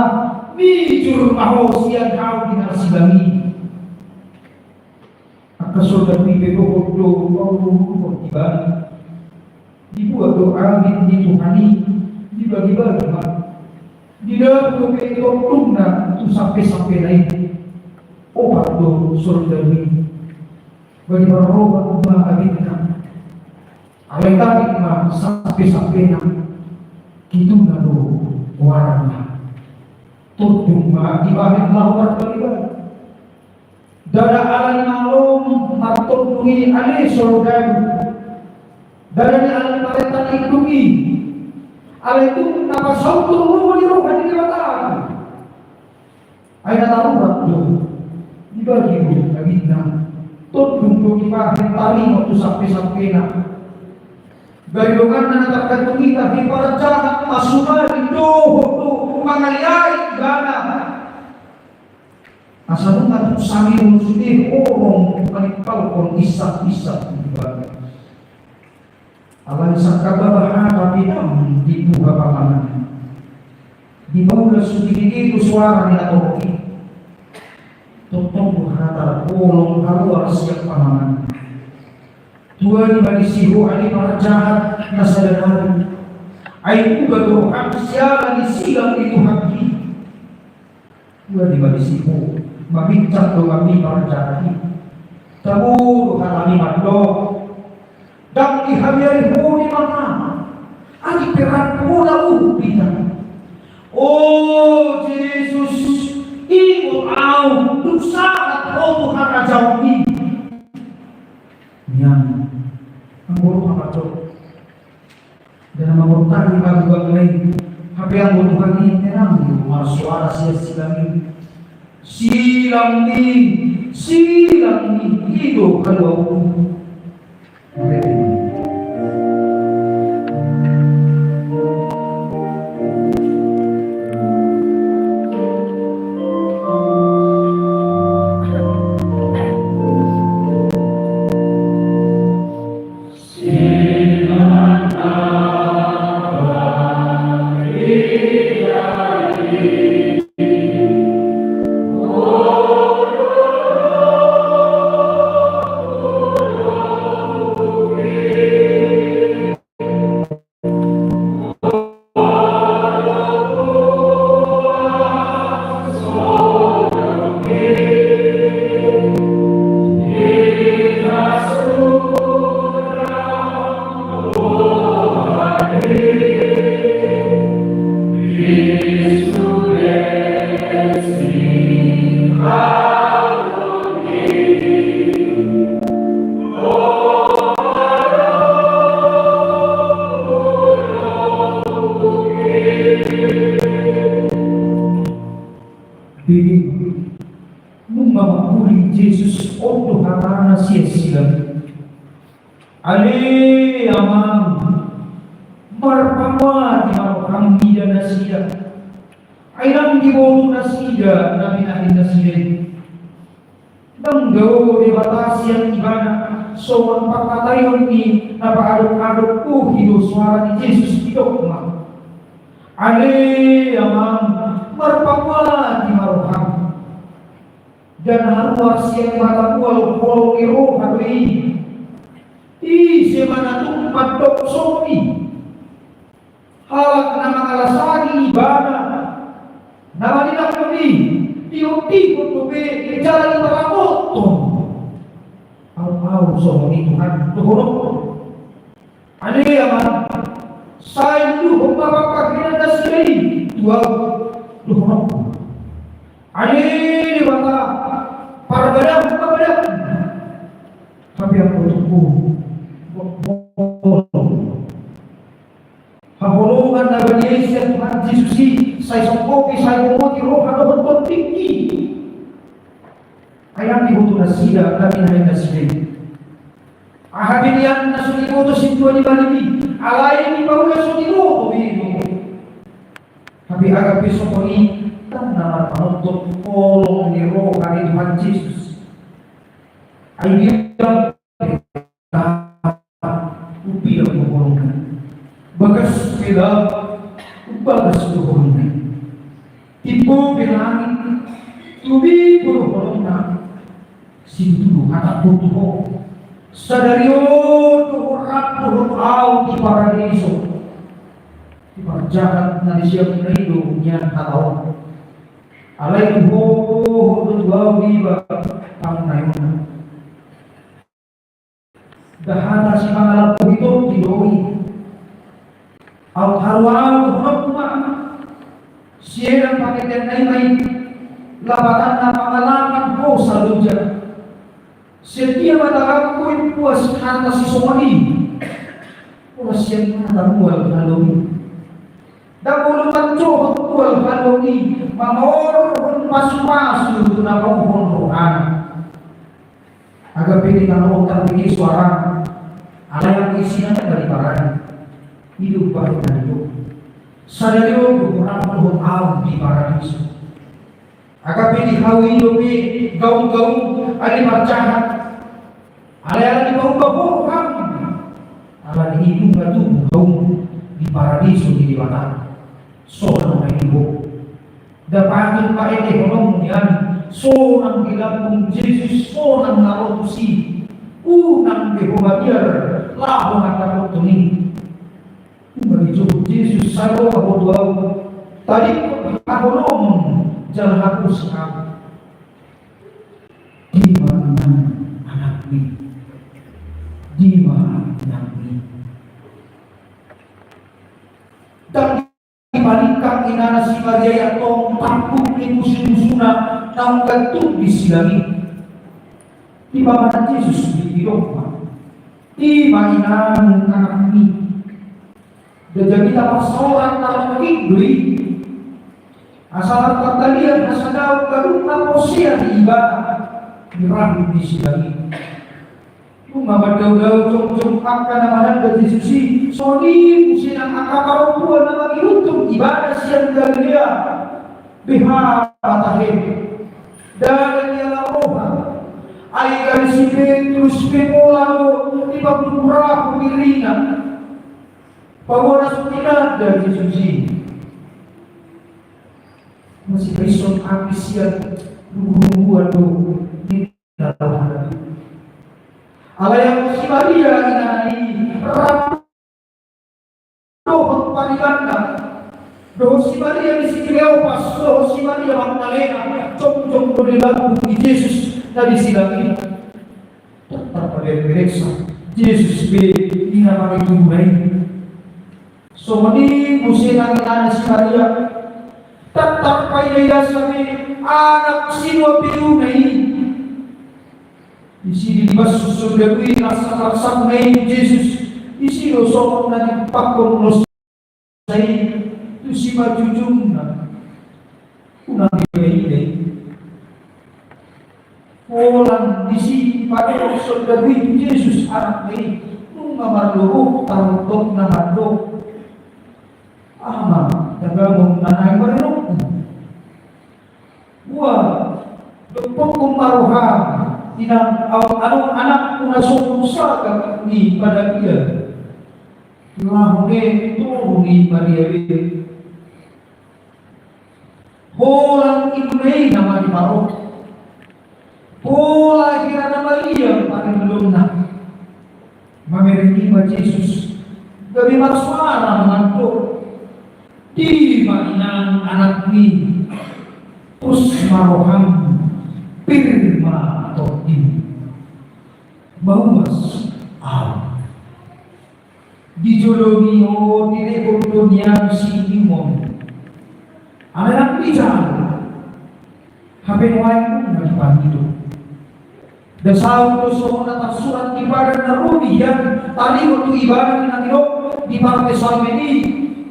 Mijur ma ho sian hau pinarsilang i. Angka soldadu i pe dohot do mangurungurungkon ibana. Dibuat do abit ni Tuhan i dibagibagi ma. Didabu dope tondungna tu sampesampena i. Opat do soldadu i. Bagi parroban ma abitna. Alai tabit ma sampesampena. Kituna do goarna. Tondung ma dibahen laho marbagibagi. Ndada ala ni mangalom martondung i ale soldadu. Ndada ni ala ni parenta ni induk i. Alai tung na pasaut tu lomo ni roha ni Debata. Ai na tarurat do. Dibagi do abitna. Tondung do dibahen taringot tu sampesampena. Gari donganna na targantung i tahe parjahat masumari dohot do mangaliai ibana. Asa nunga tuk sangihon sude horong manimpalhon isap-isap di bagas. Alai sangkap baba hata pinang di buha pamangan. Di bagas sude didenggan suara ni na torop i. Tongtong do hata bolon haruar sian pamangan. Tua di ma disi ho ale parjahat na sada nari. Ai muba do roham siala ni silang ni Tuhanki. Tua di ma disi ho, mabincang do ma di parjahat i. Tabo do hatami mandok. Ndang dihabiari ho di mana. Adi peran ho na uhum bita. O Jesus, ingot au, dung sahat ho tu harajaon i. Nian, anggo roha mandok. Ndada mangortari pagubang lain, hape anggo Tuhan i tenang do marsoara sian silang i. Silang ni, silang ni, i do haluaonku. Bege, nunga mangkuling Jesus, on do hatana sian silang i. Ale Amang, marpangoati ma roham mida nasida. Ai ndang diboto nasida na binahen nasida i. Ndang dao Debata sian ibana songon pangkataion ni na paadop-adop. Bohi do soara ni Jesus, didok ma: Ale Amang, marpangoati ma roham. Ndang haruar sian mata mual holong ni roha do i. Ise ma na tung mandok songon i? Halak na mangalasari ibana, na manidangkon i, diondihon dope jala diparamothon. Au, au songon i Tuhan, dohononku. Ale Amang, sai luluhon ma pangkahenan nasida i tu ahu, dohononku. Ale Debata, parbadanhon ma badam. Hape anggo tung ho, haholongan na badia i sian Tuhan Jesus i sai songkopi, sai bomoti roha dohot tondik i. Ai ndang diboto nasida na binahen nasida i. Aha pe nian na so diboto sintua ni malim i, alai dipaula so diboto be i do. Hape agape songon i, ndang na marpanonton holong ni roha ni Tuhan Jesus. Ai dia Umbidang do holongna, bagas pe laut, umbagas do holongna. Timbo pe langit, tumibo do holongna. Situtu do hatangku tu ho: Sadari on do ho rap dohot ahu di paradiso. Di parjahat na disiapna i do nian hata on. Alai tu ho dohot tu ahu diba pangunaionna. Ndang hata simangalambohi tondi do i. Aut haru ahu dohononku ma, sian pangetean na i ma i, lapatanna pangalaman hosa loja. Sian dia ma tanganku i puas hata sisongon i? Holan sian mata mual haluaon i. Ndang olo manjohot mual haluaon i mamorhon pasupasu tu na pauhon rohana. Agape di tano on tarbege soarana, alai anggo isina ndang diparade. I do umbahen na didok: Sadari on do ho rap dohot ahu di paradiso. Agape di hau i dope gaunggaung, ale parjahat, alai ala dipaumba ho roham, ala ni i nunga tubu haum di paradiso ni Debata. Sonang ma i di ho. Dapot ma endehononmu nian, sonang di lambung Jesus, sonang na ro tusi. Unang be ho mabiar laho mandapothon i. Unang dijou Jesus, sai ro ma ho tu ahu, tadingkon haholomon jala haposi ahu. Dia ma inang anakmi? Dia ma inangmi? Ndang dipalingkang inana si Maria i antong tampuk ni musu-musuna naung gantung di silang i. Dipamanat Jesus, didok ma: Dia ma inang anakmi? Ndang jadi taparsaoran na longkik do i. Asa martalian hasadaon ganup na porsea di ibana, dirahut di silang i. Nunga mandao-dao jongjong angka na mananda Jesus i, songon i muse nang angka parompuan na mangihuthon ibana sian Galilea. Beha ma tahe? Ndada ni ala roha. Ai gari si Petrus pe pola do dipangurahon irina. Paboa na so tinanda Jesus i. Masipaingot api sian runggu-rungguan do ninna rohana. Alai anggo si Maria inana i, rap dohot paribanna, dohot si Maria ni si Kleopas, dohot si Maria Magdalena, jongjong do di lambung ni Jesus na di silang i. Ndang tarpamereng-merengsa Jesus be di na mangihuthon i. Songon i muse nang inana si Maria, ndang tarpaida-idasa be anak sinuapiuna i. Disi dibasu soldadu i rangkap-rangkapna i tu Jesus, disi do songon na dipakkon ulos i tu simanjujungna. Unang diida-ida i. Holan disi dipatorop soldadu i tu Jesus anakna i, nunga marlobok taruntokna mandok: Ramon na naeng marinokku. Ua, dompokku ma roham, inang, au, adong anakku na songon sagak ni padakian. Laho be toru ni Maria be. Holan ibana i nama diparok. Pola hira na maliang panindonna. Mamereng i ma Jesus gabe marsuara mangandok, di ma inang anakmi, pos ma roham, pir ma tondimi. Mauas au. Di jolo ni on dilehon do nian si Simon. Ala nang di jalo. Hape nuaeng nunga dipangido. Nda saut do songon na tarsurat di padan na ro di hian taringot tu ibana na nidok di parpsalmen i,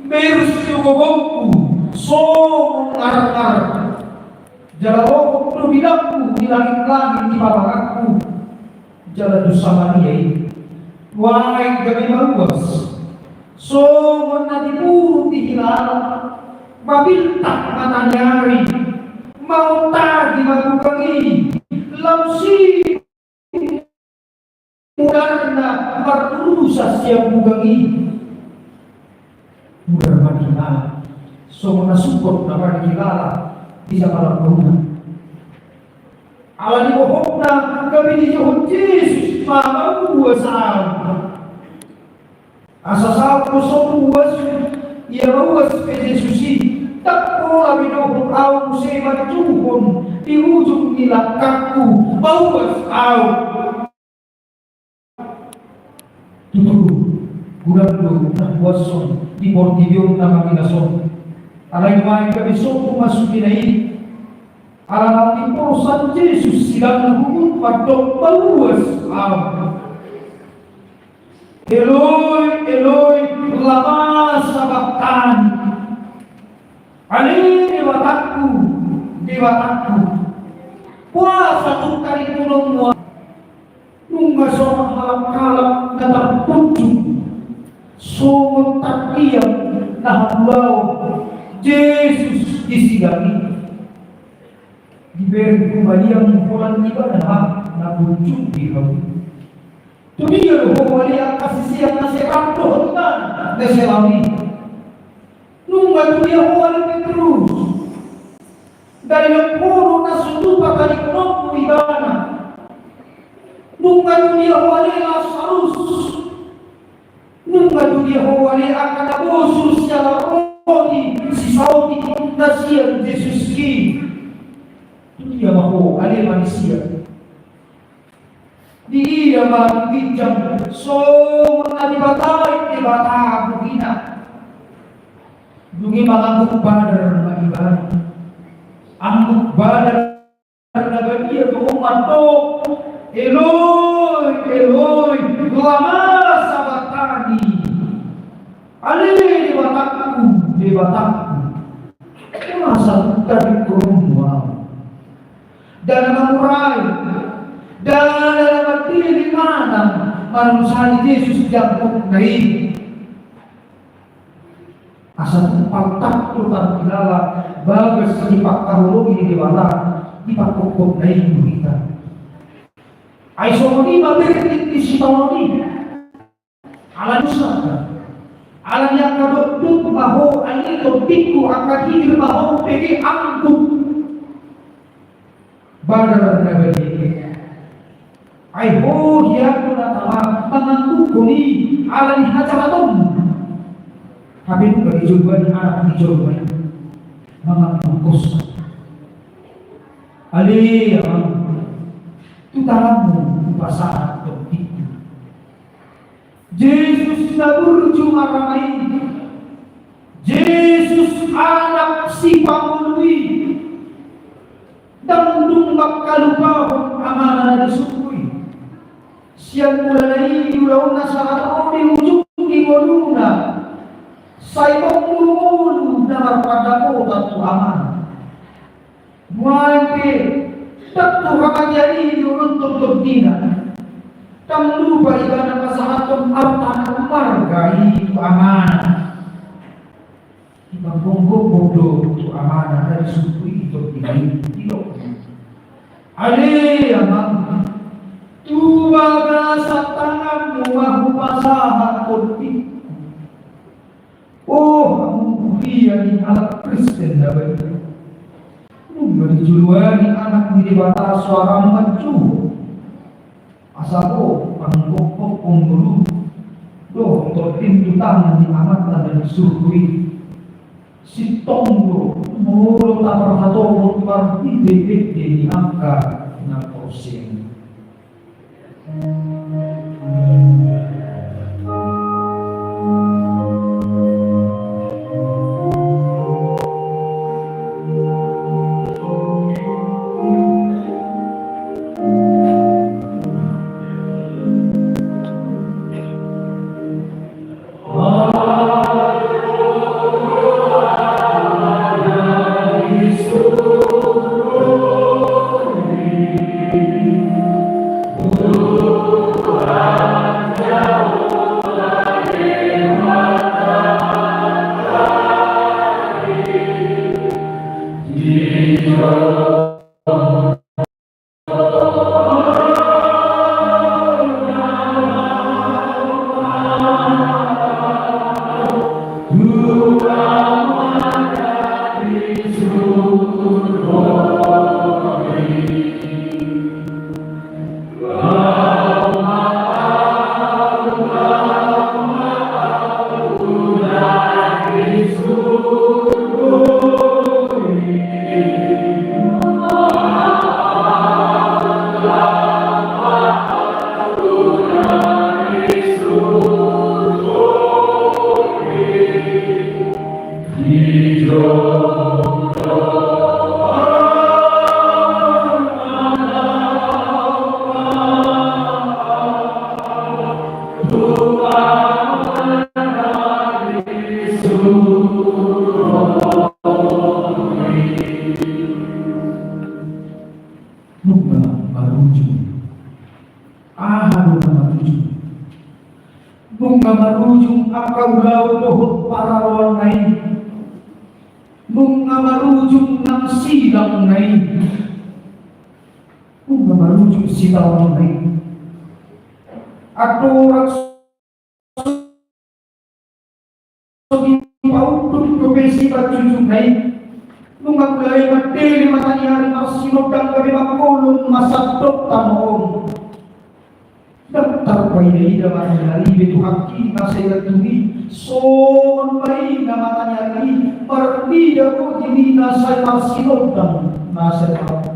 berus do gogongku songon ngarngar. Jala lohot do bidangku di langit-langit di pabarakku. Jala tu Samaria i nuaeng gabe mauas. Songon na dipurut di hilala, mabiltak mataniari, maontagi ma bugang i, lam si mudarna marturusan sian bugang i. Mudar ma di hilala, songon na sungkot na di hilala di jamalan na uli. Ala ni bohokna gabe dijou Jesus ma mauas au. Asa saut do so mauas, ia mauas pe Jesus i, ndang pola be dohot au muse manjouhon di ujung ni langkangku, mauas au. Tutu, godang do na huuashon di portibi on na mangilas on. Alai nuaeng gabe sombu ma sudena i. Ala na diporsan Jesus sidang na huhut mandok mauas au. Eloi, Eloi, lama sabakhtani. Ale Debatangku, Debatangku, boasa tung taringotonmu au? Nunga songon halak-halak na tarpunjung songon tandiang na haluaon Jesus di sidang i. Dibereng hubaliang holan ibana na punjung di hau. Tu dia do ho ale angka sisean na serang dohot ibana na serang i? Nunga tu dia ho ale Petrus? Dari lempono na so tupa tadi konopu ibana. Nunga tu dia ho ale Lasarus? Nunga tu dia ho ale angka na bosur siala roti sisaotik na sian Jesus i? Tu dia ma ho ale manisia? Di dia ma tu ginjang songon na dibatai Debata buhina? Dung i mangangguk badar ma ibana. Angguk badar na badia do on mandok, Eloi, Eloi, lama sabakhtani. Ale Debatangku, Debatangku, boasa tung taringotonmu au? Ndada mangurai, ndada mandele manang manusani Jesus di anggukna i. Asa tung paltak do tarhilala bagas ni pangkaholongi ni Debata di pangkophopna i tu hita. Ai songon i ma berengti di sitaonon i. Ala ni sangka, ala ni angka dokdok ma ho ale tondingku, angka higir ma ho pege angguk. Badar na badia. Ai ho hian do na tama manganggukhon i ala ni hajahatonmu. Hape nunga dijou Tuhan anak ni jolma i mangangguk hosa. Ale Amang, tu tanganmu hupasahat tondingku. Jesus na burju marama i, Jesus anak sipangolu i, ndang dung mangkalupahon amana na di surgo i. Sian mulana i di ulaonna sahat ro di ujung ni ngoluna, sai mangolu na marpandapotan tu amana. Nuaeng pe ndang tu hamatean i dioloi tondina. Ndang lupa ibana pasahathon arta na marga i tu amana. Ibana Manggokhon do tu amana na di surgo i tondi, didok: Ale amang, tu bagasan tanganmu ma hupasahat tondingku. O hamu huria ni halak Kristen na badia, nunga dijoloani Anak ni Debata soara manjou. Asa ho panggokhon ngolum dohot tondim tu tangan ni Amanta na di surgo i. Sintong do molo taparhatohon marhite ende ni angka na porsea. Nunga marujung. Aha do na marujung? Nunga marujung angka ulaon dohot paraloanna i. Nunga marujung nang sidangna i. Nunga marujung sitaononna i. Andorang so dipaunduk dope simanjujungna i, nunga mulai mandele mata ni ari marsinondang gabe mangkolom ma sandok tano on. Ndang tarpaida-ida mata ni ari be tu haki na sai gantung i, songon ma i na mata ni ari i marnida gogina sai marsinondang na sai tano on.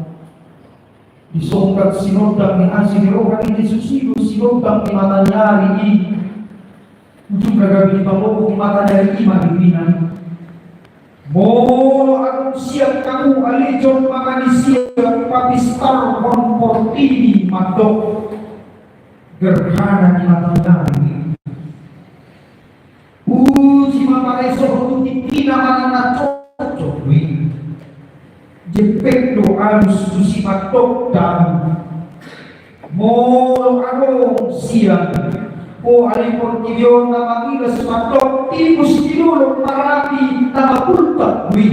Disonggat sinondang ni asi ni roha ni Jesus i do sinondang ni mata ni ari i. Ujungna gabe dipaboa mata ni ari i ma diriNa. Molo adong sian hamu ale jolma manisia papistarhon portibi mandok, gerhana ni mata ni ari i. Uji ma pareso tu tingkina manang na cocok do i. Jempek do alus tusi mandok dabu. Molo adong sian ho ale portibi on na mangilas mandok timus di dolok marapi na mabultak do i.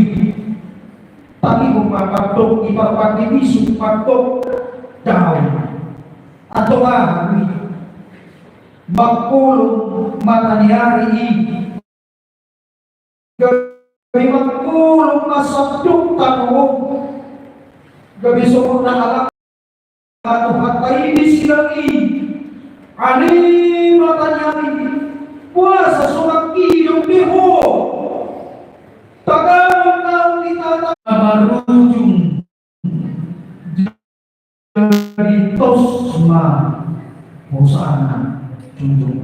Tangihon ma mandok di parpandi bisuk mandok dabu. Antong aha do i? Mangkolom mata ni ari i. Gabe mangkolom ma sandok tano on. Gabe songon na alana Tuhanta i di sidang i. Ale mata ni ari, boasa so mangidop be ho? Tagamon naung ditata marujung. Jadi tos ma hosana, junjung.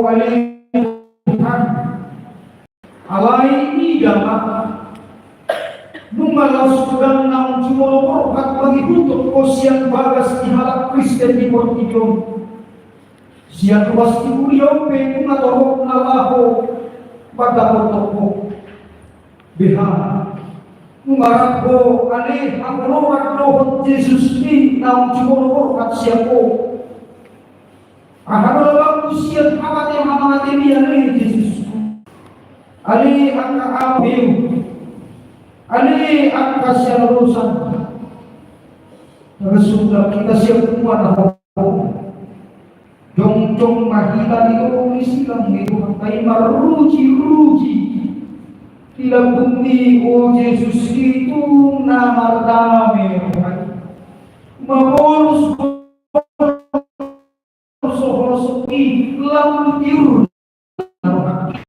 ale Tuhan. Alai ida ma, nunga laos godang naung jumolo borhat mangihuthon Ho sian bagas ni halak Kristen di portibi on. Sian ruas ni kuria on pe nunga torop na laho mandapothon Ho. Beha, nunga rap Ho ale hangoluan dohot Jesus i naung jumolo borhat sian Ho. Aha do labangku sian hamatean, hamamatean i ale Jesus? Ale angka ahu, ale angka sian olosan. Tarsungkap hita sian huma na Ho. Jongjong ma hita di toru ni silang ni Tuhanta i marrujiruji di lambungmi, o Jesus i tung na mardame roha i. Mabolus so holsomi lam tiur na roha i.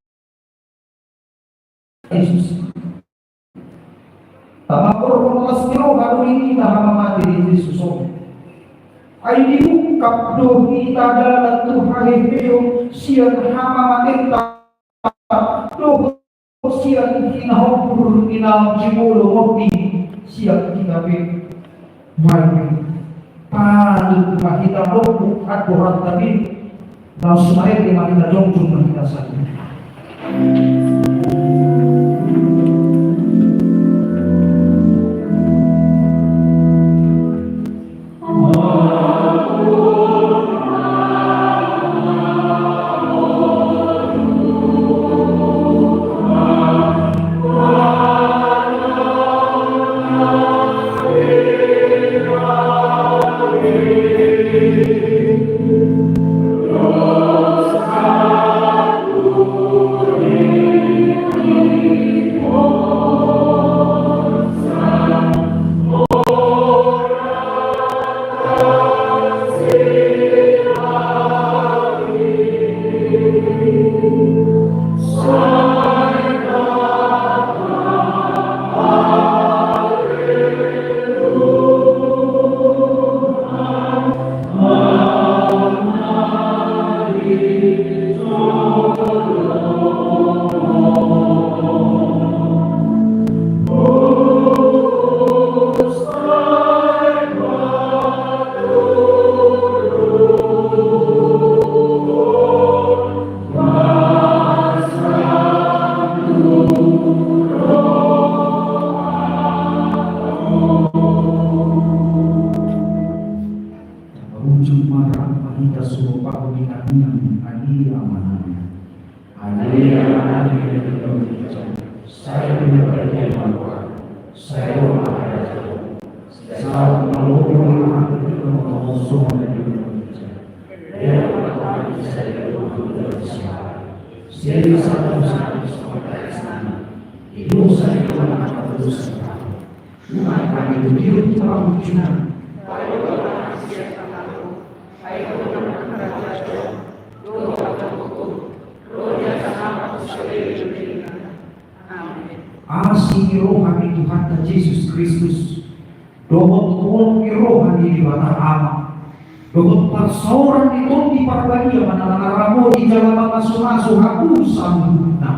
Jesus. Tamakorhon las ni roha do di hita hamamate di Jesus on. Ai diungkap do hita dalan tu haheheon sian hamamatenta dohot sian hinahombur ni naung jumolo monding sian hita pe. Baik, patut ma hita lombu andoranta be, laos marende ma hita, jongjong ma hita saluhut. Taparujung ma rap ma hita surup ahu di tangiang, ale Amanami. Ale Amanami na di banua ginjang, sai do na badia ma goarMu, sai ro ma harajaonMu, sai saut ma lomo ni rohaM di banua tonga on songon na di banua ginjang. Lehon ma tu hami sadari on hangoluan siapari. Sesa ma tu hami songon na taesanami di dosa ni angka na mandosa tu hami. Unang hami tu tirus tu parunjunan. Asi ni roha ni Tuhanta Jesus Kristus, dohot holong ni roha ni Debata Ama, dohot parsaoran ni Tondi Parbadia ma na mangaramoti jala mamasumasu hami saluhutna.